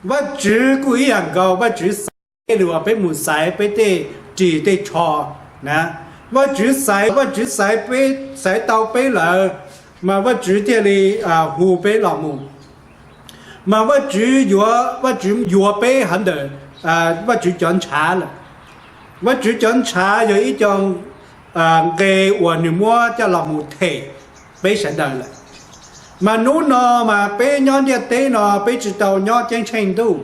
Vajtswv kuj ib yam nkaus, Vajtswv xaiv peb los peb mus xaiv peb tej ris tej tsho na. Vajtswv xaiv, Vajtswv xaiv peb, xaiv tau peb lawm, mas Vajtswv thiaj li hu peb los mus. Mas Vajtswv yuav, Vajtswv yuav peb hauv ntawm Vajtswv cov ntshav lawm. Vajtswv cov ntshav yog ib co nqe uas nws muab coj los mus them peb sawv daws lawm. Mas hnub no mas peb nyob ntiaj teb no peb tsis tau nyob ceeb tsheej ntuj,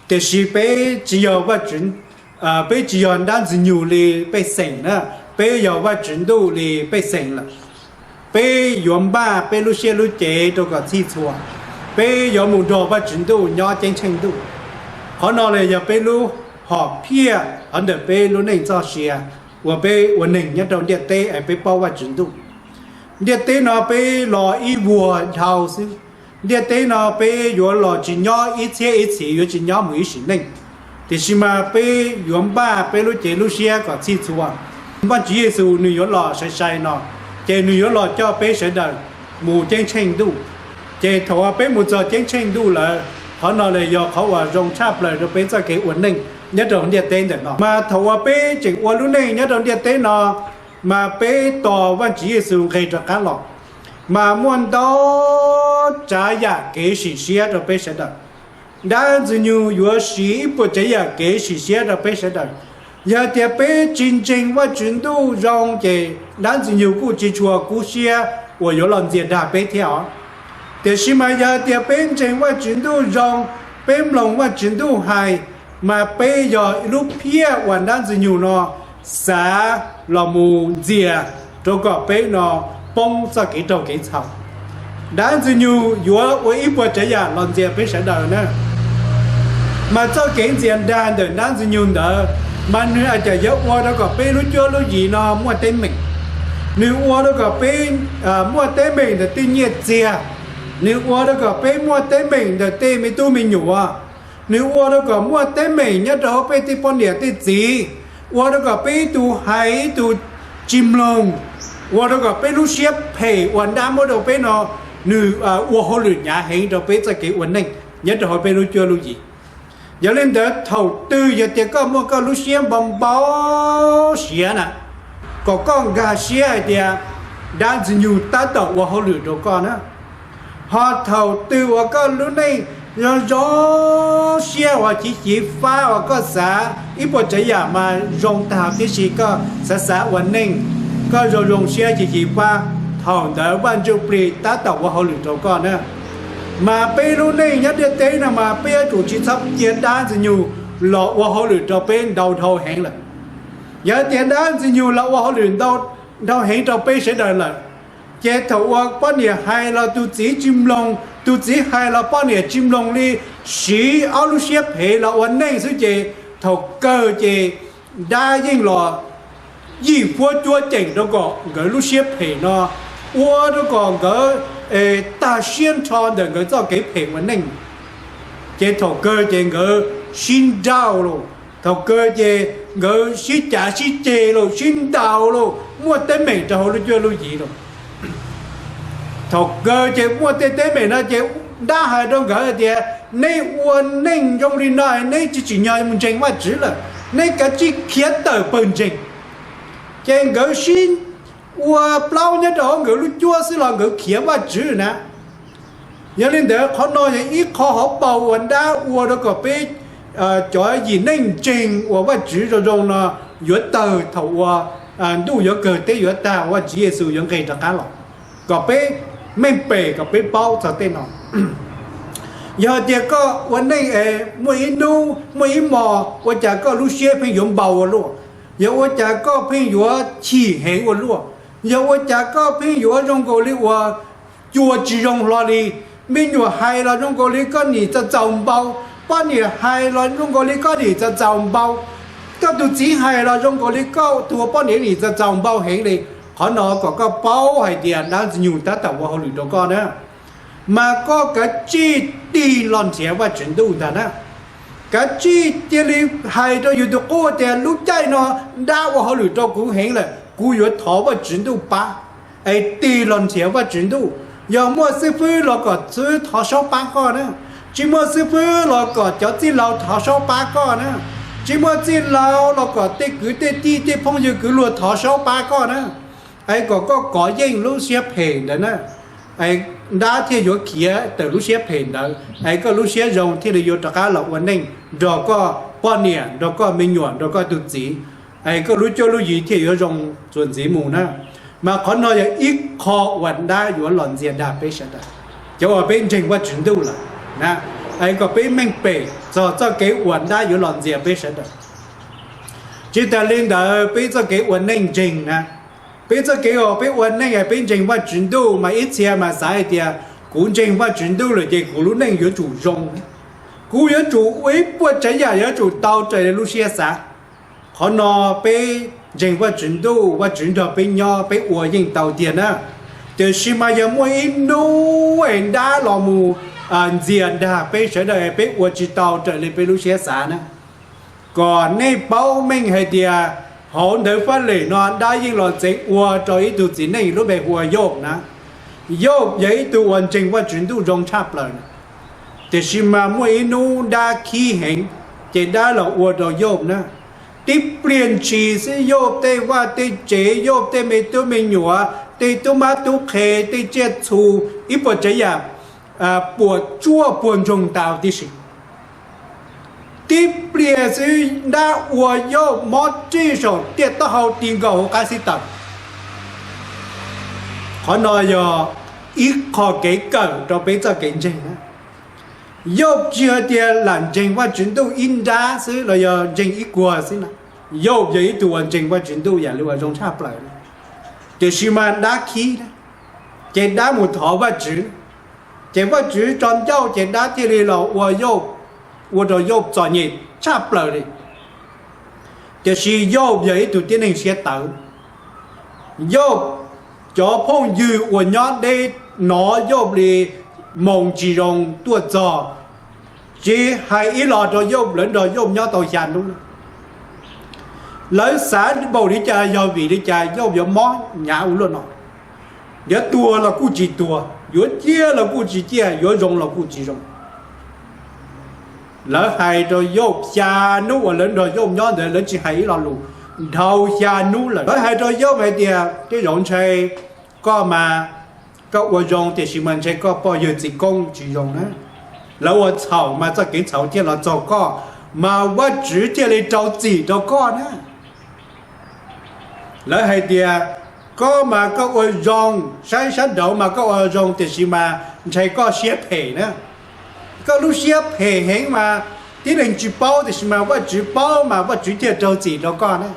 tiam sis peb tsis yog Vajtswv, peb tsis yog dab Ntxwg Nyoog li pej xeem na, peb yog Vajtswv ntuj li pej xeem lawm. Peb yuav npaj peb lub siab lub cev rau kom txhij txhua, peb yuav mus nrog Vajtswv ntuj nyob ceeb tsheej ntuj. Qhov no los yog peb lub hom phiaj hauv ntawm peb lub neej txoj sia uas peb ua neeg nyob rau ntiaj teb es peb paub Vajtswv ntuj. Ntiaj teb no peb los ib vuag dhau xwb. Ntiaj teb no peb yuav los tsis nyob ib txhiab ib txhis, yuav tsis nyob mus ib sim neej. Tiam sis mas peb yuav npaj peb lub cev lub siab kom txhij txhua. Vajtswv Yexus nws yuav los sai sai no, ces nws yuav los coj peb sawv daws mus ceeb tsheej ntuj. Ces thaum uas peb mus txog ceeb tsheej ntuj lawm, qhov no los yog qhov uas zoo tshaj plaws rau peb txoj kev ua neej nyob rau ntiaj teb ntawm no. Mas thaum uas peb tseem ua lub neej nyob rau ntiaj teb no, mas peb tos Vajtswv Yexus nqis rov qab los, mas muaj ntau tsav yam kev sim siab rau peb sawv daws. Dab Ntxwg Nyoog yuav siv ib puas tsav yam kev sim siab rau peb sawv daws. Yog tias peb tsis ntseeg Vajtswv ntuj zoo ces dab Ntxwg Nyoog kuj tsis tshua kub siab uas yuav los ntxias dag peb thiab os. Tiam sis mas yog tias peb ntseeg Vajtswv ntuj zoo, peb mloog Vajtswv ntuj hais, mas peb yog ib lub phiaj uas dab Ntxwg Nyoog no xav los mus ntxias rau kom peb no poob txoj kev raug kev txhaum. Dab Ntxwg Nyoog yuav ua ib puas tsav yam los ntxias peb sawv daws na. Mas txoj kev ntxias dag ntawm dab Ntxwg Nyoog ntawd, mas nws hais tias yuav ua rau kom peb lub cuab lub yig no muaj teeb meem. Nws ua rau kom peb muaj teeb meem ntawm tej nyiaj txiag. Nws ua rau kom peb muaj teeb meem ntawm tej me tub me nyuam. Nws ua rau kom muaj teeb meem nyob rau hauv peb tej poj niam tej txiv, ua rau kom peb ib tug hais ib tug tsis mloog, ua rau kom peb lub siab phem uas dab muab rau peb no, nws ua hauj lwm hnyav heev rau peb txoj kev ua neej nyob rau hauv peb lub cuab lub yig. Yog li ntawd thaum twg yog tias koj muaj koj lub siab npau npau siav na, kom koj nkag siab hais tias dab Ntxwg Nyoog tab tom ua hauj lwm rau koj na. Ho thaum twg uas koj lub neej zoo zoo siab uas chiv chiv fab uas koj xav ib puas tsav yam mas zoo tag tib si, koj xav xav ua neej, koj zoo zoo siab chiv chiv fab, thaum ntawd Vaj Ntsuj Plig tab tom ua hauj lwm rau koj na. Mas peb lub neej nyob ntiaj teb no mas peb yuav tsum tsis txhob cia dab Ntxwg Nyoog los ua hauj lwm rau peb ntau dhau heev lawm. Yog tias dab Ntxwg Nyoog los ua hauj lwm ntau dhau heev rau peb sawv daws lawm, ces thaum uas poj niam hais los tus txiv tsis mloog, tus txiv hais los poj niam tsis mloog li, siv ob lub siab phem los ua neej xwb ces thaum kawg ces dab yeej los yim huab cuab ceem rau kom nkawd lub siab phem no ua rau kom nkawd tag siab nrho ntawm nkawd txoj kev phem ua neej. Ces thaum kawg ces nkawd sib nrauj los, thaum kawg ces nkawd sib cav sib ceg los, sib ntaus los, muaj teeb meem rau hauv lub cuab lub yig los. Thaum kawg ces muaj tej teeb meem no ces dab hais rau nkawd tias, neb ua neej zoo li no neb tsis tsim nyog mus ntseeg Vajtswv lawm, neb kav tsij khiav tawm pawg ntseeg. Ces nkawd sib ua plaub nyob rau hauv nkawd lub cuab xwb los nkawd khiav Vajtswv na. Yog li ntawd qhov no yog ib qho hauv paus uas dab ua rau kom peb cov yim neej ntseeg uas Vajtswv zoo zoo no yuav tawg thaum uas ntuj yuav kawg teb yuav tag, Vajtswv Yexus yuav nqis rov qab los, kom peb meej pem kom peb paub txog tej no. Yog tias koj ua neej es muaj ib hnub muaj ib hmos ua cas koj lub siab pheej yuav npau ua luaj, yog ua cas koj pheej yuav chim heev ua luaj, yog ua cas koj pheej yuav zoo nkaus li uas cua tsis zoo hlo li, me nyuam hais los zoo nkaus li koj nim txaus txaus npau, poj niam hais los zoo nkaus li koj nim txaus txaus npau, koj tus txiv hais los zoo nkaus li koj tus poj niam nim txaus txaus npau heev li. Qhov no kom koj paub hais tias dab Ntxwg Nyoog tab tom ua hauj lwm rau koj na. Mas koj kav tsij tig los nrhiav Vajtswv ntuj ntag na. Kav tsij cia li hais rau yus tus qub tias lub caij no dab ua hauj lwm rau kuv heev lawm, kuv yuav thov Vajtswv ntuj pab, es tig los nrhiav Vajtswv ntuj. Yog muaj xib fwb los kom xib fwb thov saub pab koj na. Tsis muaj xib fwb los kom cov txij laug thov saub pab koj na. Tsis muaj txij laug los kom tej kwv tej tij tej phooj ywg kwv luag thov saub pab koj na. Es kom koj kov yeej lub siab phem ntawd na. Es dab thiaj yuav khiav tawm lub siab phem ntawd, es koj lub siab zoo thiaj li yuav rov qab los ua neej nrog koj poj niam, nrog koj me nyuam, nrog koj tus txiv. Es koj lub cuab lub yig thiaj yuav zoo txuas ntxiv mus na. Mas qhov no yog ib qho uas dab yuav los ntxias dag peb sawv daws, cov uas peb ntseeg Vajtswv ntuj lawm na. Es kom peb meej pem txog txoj kev uas dab yuav los ntxias peb sawv daws. Tsis tas li ntawd, peb txoj kev ua neej ntseeg na, peb txoj kev uas peb ua neej es peb ntseeg Vajtswv ntuj, mas ib txhia mas xav hais tias kuv ntseeg Vajtswv ntuj lawm ces kuv lub neej yuav tsum zoo, kuv yuav tsum ua ib puas tsav yam yuav tsum tau raws li lub siab xav. Qhov no peb ntseeg Vajtswv ntuj, Vajtswv nrog peb nyob, peb ua yeej tau tiag na. Tiam sis mas yog muaj ib hnub es dab los mus ntxias dag peb sawv daws, peb ua tsis tau raws li peb lub siab xav na, kom nej paub meej hais tias hauv ntawv Faj Lem no dab yeej los txeev ua rau ib tug txiv neej lub npe hu ua Yauj na. Yauj yog ib tug uas ntseeg Vajtswv ntuj zoo tshaj plaws na. Tiam sis mas muaj ib hnub dab khib heev, ces dab los ua rau Yauj na. Tib pliag ntshis xwb Yauj tej vaj tej tsev, Yauj tej me tub me nyuam, tej tub mab tub qhe, tej tsiaj txhu, ib puas tsav yam puas tsuaj puas ntsoog tas tib si. Tib pliag xwb dab ua Yauj mob rij saum tiaj taub hau ti nkaus hauv qab xib taws. Qhov no yog ib qho kev kawm rau peb txoj kev ntseeg na. Yauj tsis hais tias lam ntseeg Vajtswv ntuj ib nrab xwb los yog ntseeg ib kuag xwb na. Yauj yog ib tug uas ntseeg Vajtswv ntuj yam li uas zoo tshaj plaws na. Tiam sis mas dab khib na, ces dab mus thov Vajtswv, ces Vajtswv tso ncauj ces dab thiaj li los ua Yauj, ua rau Yauj txom nyem tshaj plaws li. Tiam sis Yauj yog ib tug tib neeg siab tawv. Yauj, cov phooj ywg uas nyob deb hnov Yauj li moo tsis zoo tuaj txog, tsis hais ib los rau Yauj, lawv nrog Yauj nyob tau xya hnub na. Lawv xav npaum li cas yog vim li cas Yauj yuav mob hnyav ua luaj no. Yuav tuag los kuj tsis tuag, yuav ciaj los kuj tsis ciaj, yuav zoo los kuj tsis zoo. Lawv hais rau Yauj xya hnub uas lawv nrog Yauj nyob ntawd lawv tsis hais ib lo lus, dhau xya hnub lawm. Lawv hais rau Yauj hais tias, tej zaum ntshai koj mas koj ua zoo tiam sis mas ntshai koj poj yawg txiv koob tsis zoo na. Lawv ua txhaum mas txoj kev txhaum thiaj los txog koj, mas Vajtswv thiaj li rau txim rau koj na. Lawv hais tias, koj mas koj ua zoo, saib sab nraud mas koj ua zoo tiam sis mas ntshai koj siab phem na. Koj lub siab phem heev mas tib neeg tsis paub tiam sis mas Vajtswv paub mas Vajtswv thiaj rau txim rau koj na.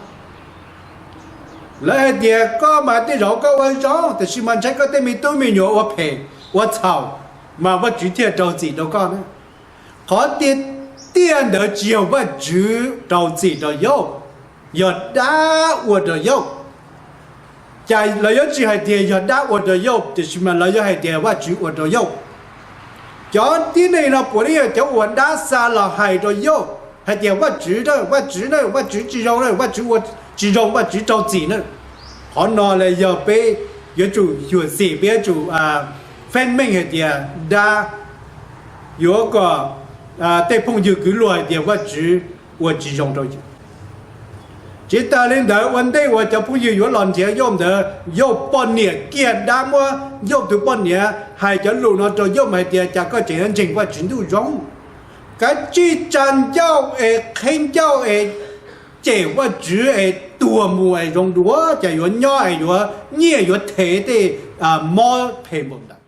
Lawv hais tias, koj mas tej zaum koj ua zoo tiam sis mas ntshai koj tej me tub me nyuam ua phem, ua txhaum, mas Vajtswv thiaj rau txim rau koj na. Qhov tiag tiag ntawd tsis yog Vajtswv rau txim rau Yauj, yog dab ua rau Yauj. Cas lawv yuav tsis hais tias yog dab ua rau Yauj tiam sis mas lawv yuav hais tias Vajtswv ua rau Yauj. Cov tib neeg no puav leej yog cov uas dab xa los hais rau Yauj hais tias Vajtswv na, Vajtswv na, Vajtswv tsis zoo na, Vajtswv ua tsis zoo, Vajtswv rau txim na. Qhov no los yog peb yuav tsum xyuam xim, peb yuav tsum feeb meej hais tias dab yuav kom tej phooj ywg kwv luag hais tias Vajtswv ua tsis zoo rau yus. Tsis tas li ntawd, ua ntej uas cov phooj ywg yuav los nrhiav Yauj ntawd, Yauj poj niam kiag dab muab Yauj tus poj niam hais cov lus no rau Yauj mas hais tias, cas koj tseem yuav ntseeg Vajtswv ntuj zoo? Kav tsij tsa ncauj es qheb ncauj es cem Vajtswv es tuag mus es zoo dua, cas yuav nyob es yuav nyiaj yuav thev tej mob phem npaum ntawd.